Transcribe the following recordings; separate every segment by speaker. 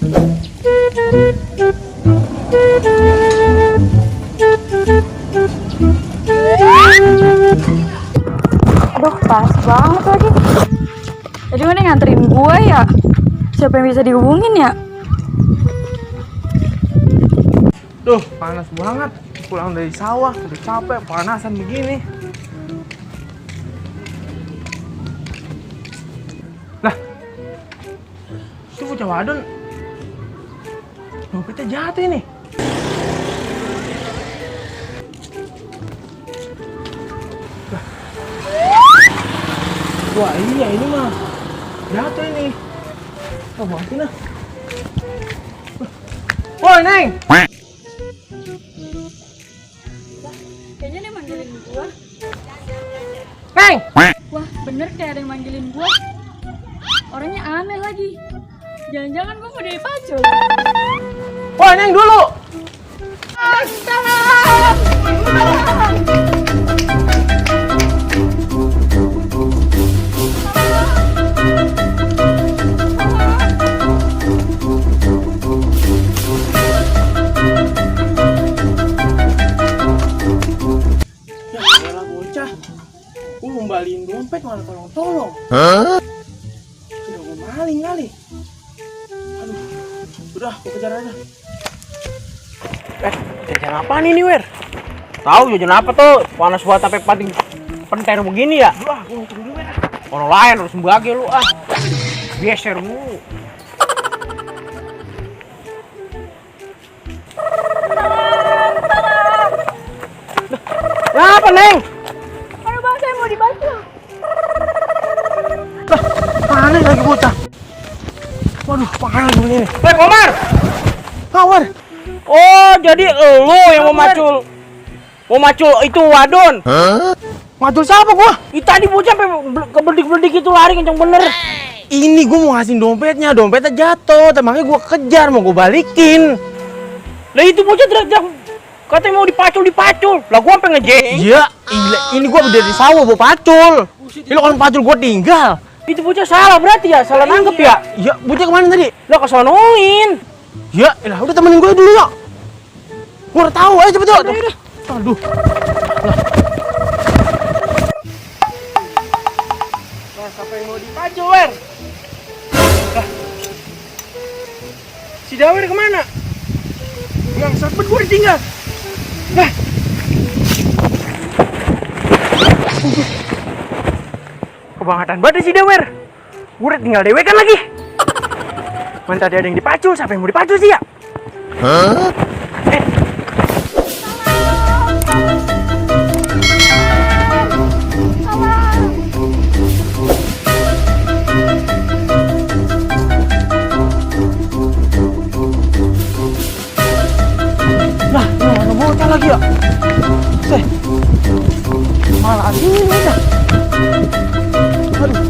Speaker 1: Aduh, panas banget lagi. Jadi mana nganterin gue ya? Siapa yang bisa dihubungin ya?
Speaker 2: Duh, panas banget. Pulang dari sawah, udah capek, panasan begini. Lah, itu bocah wadon. Dompetnya jatuh ini. Lah. Wah iya ini mah jatuh ini. Oh, maafin lah. Woi, Neng!
Speaker 1: Kayaknya dia manggilin gua.
Speaker 2: Neng!
Speaker 1: Wah, bener kayak ada yang manggilin gua. Orangnya aneh lagi. Jangan-jangan gua mau dari pacul.
Speaker 2: Woi, Neng dulu! Ngembaliin dompet malah tolong-tolong. Hah? Sudah gue maling kali. Aduh, udah gue kejar aja. Jajan apaan ini, Wer?
Speaker 3: Tahu jajan apa tuh? Panas buat sampai pating penter begini ya?
Speaker 2: Wah, gue ngitung dulu, Wer.
Speaker 3: Orang lain harus membagi lu ah. Geser mulu. Apa, Neng?
Speaker 2: Panas lagi bocah. Waduh, panas begini.
Speaker 3: Komar!
Speaker 2: Kawar.
Speaker 3: Oh, jadi lu yang mau macul. Mau macul itu wadon.
Speaker 2: Hah? Macul siapa gua?
Speaker 3: Itu tadi bocah sampai keberdik-berdik itu lari kencang bener.
Speaker 2: Ini gua mau ngasih dompetnya jatuh. Makanya gua kejar, mau gua balikin.
Speaker 3: Lah itu bocah teriak-teriak katanya mau dipacul. Lah gua sampai ngejeng.
Speaker 2: Iya, ini gua dari sawah bawa pacul. Ini kalau pacul gua tinggal.
Speaker 3: Itu bocah salah berarti ya, salah nangkep ya?
Speaker 2: Iya, bocah kemana tadi?
Speaker 3: Lah kesonoin.
Speaker 2: Ya, lah udah temenin gue dulu ya. Gue udah tahu, ayo cepet yuk. Aduh. Lah, siapa yang mau dipacul, Wer? Lah. Si Dawer kemana? Yang sabet gue ditinggal. Lah. Kebangetan banget si Dawer. Gue udah tinggal dewekan lagi. Mana tadi ada yang dipacul, siapa yang mau dipacul sih ya? Hah? Lah, ini mana bocah lagi ya? Malah ini bocah. Aduh.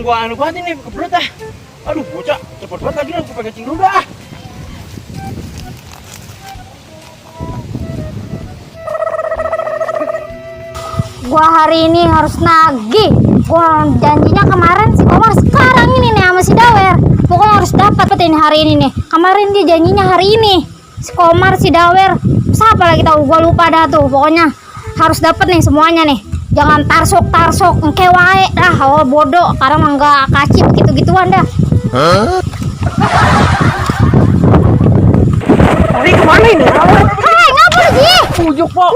Speaker 2: Gua anu banget ini kebelet ah. Aduh bocah cepet banget lagi aku pakai cing dulu dah.
Speaker 4: Gua hari ini harus nagih. Gua janjinya kemarin si Komar, sekarang ini nih sama si Dawer. Pokoknya harus dapat ini hari ini nih. Kemarin dia janjinya hari ini. Si Komar, si Dawer, siapa lagi tahu? Gua lupa dah tuh. Pokoknya harus dapat nih semuanya nih. Jangan tarsok engke wae dah, oh bodoh, karena mah enggak kacip gitu-gituan dah.
Speaker 2: Hah? Tadi kemana ini?
Speaker 4: Hei, ngapa lu sih?
Speaker 2: Pujuk, Po.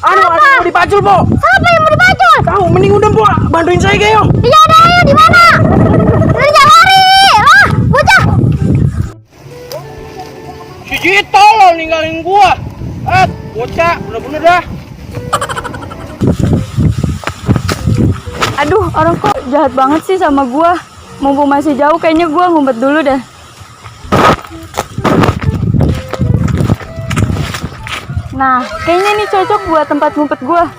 Speaker 2: Anu, ada yang mau dipacul, Po.
Speaker 4: Siapa yang mau dipacul?
Speaker 2: Tahu, mending udah, Po. Bantuin saya, Gayo.
Speaker 4: Iya dah, ayo di mana? Jangan lari. Ah, bocah.
Speaker 3: Si Cito lo ninggalin gua. Bocah, bener-bener dah.
Speaker 1: Aduh, orang kok jahat banget sih sama gua. Mumpung masih jauh, kayaknya gua ngumpet dulu dah. Nah, kayaknya ini cocok buat tempat ngumpet gua.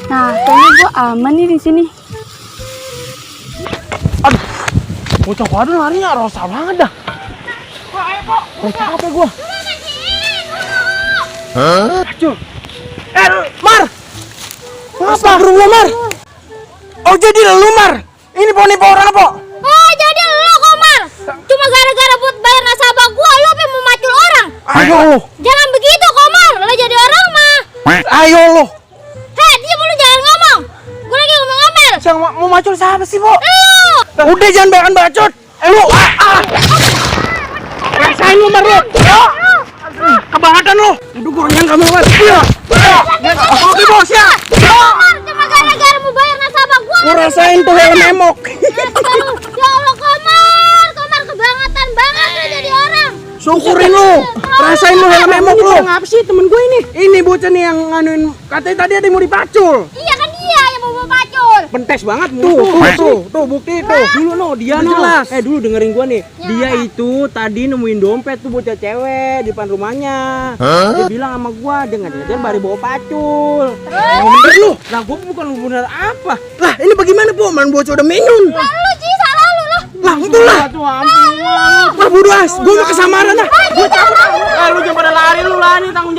Speaker 1: Nah, kayaknya gua aman nih di sini.
Speaker 2: Aduh, bocah wadon larinya rosa banget dah. Capek gua. Hah? Pacul. Mar!
Speaker 3: Astagfirullah, Mar. Oh, jadi lu, Mar. Ini ponipo orang apa?
Speaker 4: Oh, jadi lo Komar. Cuma gara-gara buat bayar nasabah gua lo pengen mau macul orang.
Speaker 3: Ayo lo.
Speaker 4: Jangan begitu Komar. Lo jadi orang mah.
Speaker 3: Ayo lo.
Speaker 4: Heh, diam lu jangan ngomong. Gua lagi ngomel.
Speaker 3: Yang mau macul siapa sih, Bu?
Speaker 4: Lu.
Speaker 3: Udah jangan banyak bacot. Lu. Rasain lu, Mar lu. Kebangetan lu. Aduh, gua nyangka mau, Mar. Iya. Oke, Bos ya.
Speaker 4: Komar cuma gara-gara mau bayar nasabah gua.
Speaker 3: Gua rasain tuh helm emok.
Speaker 4: Ya Allah Komar. Komar kebangetan banget lo jadi orang.
Speaker 3: Syukurin lu. Rasain lu helm emok lu.
Speaker 2: Ngapa sih temen gue ini?
Speaker 3: Ini bocah nih yang nganuin katanya tadi ada yang mau dipacul.
Speaker 4: Iya kan dia yang mau pacul.
Speaker 2: Pentes banget
Speaker 3: Tuh, bukti tuh.
Speaker 2: Dulu no, dia
Speaker 3: Udah
Speaker 2: no.
Speaker 3: jelas.
Speaker 2: Dulu dengerin gua nih.
Speaker 4: Ya.
Speaker 2: Dia itu tadi nemuin dompet tuh bocah cewek di depan rumahnya. Dia bilang sama gua, jangan-jangan bari bawa pacul.
Speaker 4: Terus
Speaker 3: Bener lu.
Speaker 2: Lah gua bukan bener apa?
Speaker 3: Lah, ini bagaimana, Bu? Man bocah udah menyun.
Speaker 4: lu Ji salah lu lah.
Speaker 3: Lah, itu lah.
Speaker 2: Tuh ampun.
Speaker 3: Lah, bodo as. Gua mau kesamaran lah.
Speaker 2: Gua cabut. Lu jangan pada lari lu lah, nih tanggung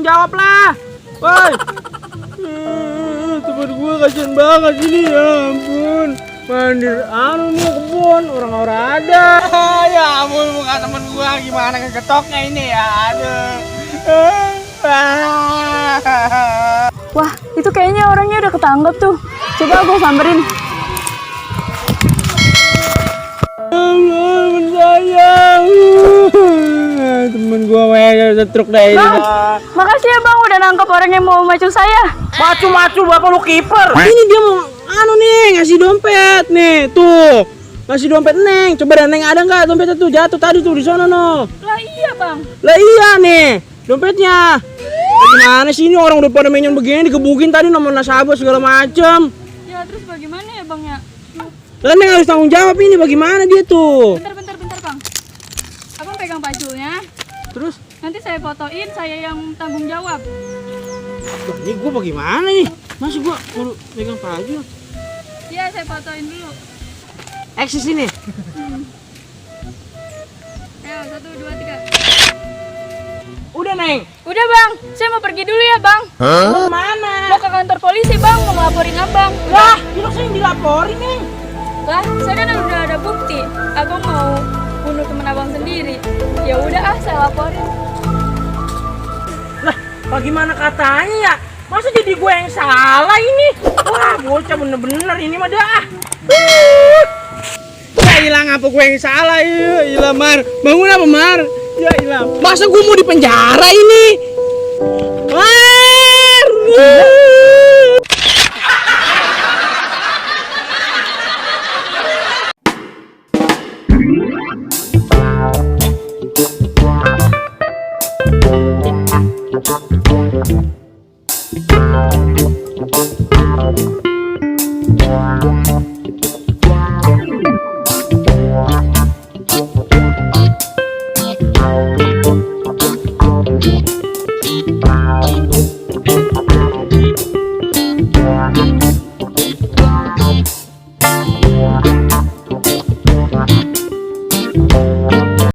Speaker 2: jawab lah. Woi. Temen gua kasihan banget ini, ya ampun. Mandir nih kebun, orang-orang ada. Ya ampun, bukan temen gua, gimana ketoknya ini ya, aduh.
Speaker 1: Wah, itu kayaknya orangnya udah ketangkep tuh. Coba gue samperin.
Speaker 2: Temen sayang. Temen gua setruk deh ini.
Speaker 1: Makasih ya bang, udah nangkep orang yang mau macul saya.
Speaker 3: Macu-macu bapak lu kiper.
Speaker 2: Ini dia mau nih ngasih dompet nih, tuh. Ngasih dompet Neng. Coba dan Neng ada nggak dompetnya tuh jatuh tadi tuh di sana no.
Speaker 1: Lah iya bang.
Speaker 2: Lah iya nih, dompetnya. Gimana sih ini orang udah pada menyon begini dikebukin tadi nomor nasabah segala macam.
Speaker 1: Ya terus bagaimana ya bang ya?
Speaker 2: Lah Neng harus tanggung jawab ini bagaimana dia tuh.
Speaker 1: Bentar bang. Abang pegang paculnya.
Speaker 2: Terus,
Speaker 1: Nanti saya fotoin, saya yang tanggung jawab.
Speaker 2: wah, ini gua bagaimana nih? Masih gua perlu pegang baju.
Speaker 1: Iya saya fotoin dulu.
Speaker 2: Eksis ini.
Speaker 1: Ayo 1, 2, 3.
Speaker 2: Udah Neng.
Speaker 1: Udah bang, saya mau pergi dulu ya bang.
Speaker 2: Mau kemana?
Speaker 1: Mau ke kantor polisi bang, mau ngelaporin abang.
Speaker 2: Lah, ini saya yang dilaporin Neng.
Speaker 1: Lah, saya kan udah ada bukti. Abang mau bunuh temen abang sendiri. Ya udah saya laporin.
Speaker 2: Lah, bagaimana katanya ya? Masa jadi gue yang salah ini? Wah, bocah bener-bener ini mah dah. Ya hilang apa gue yang salah ya? Ilah Mar, bangun apa Mar? Ya ilah, masa gue mau di penjara ini? Mar!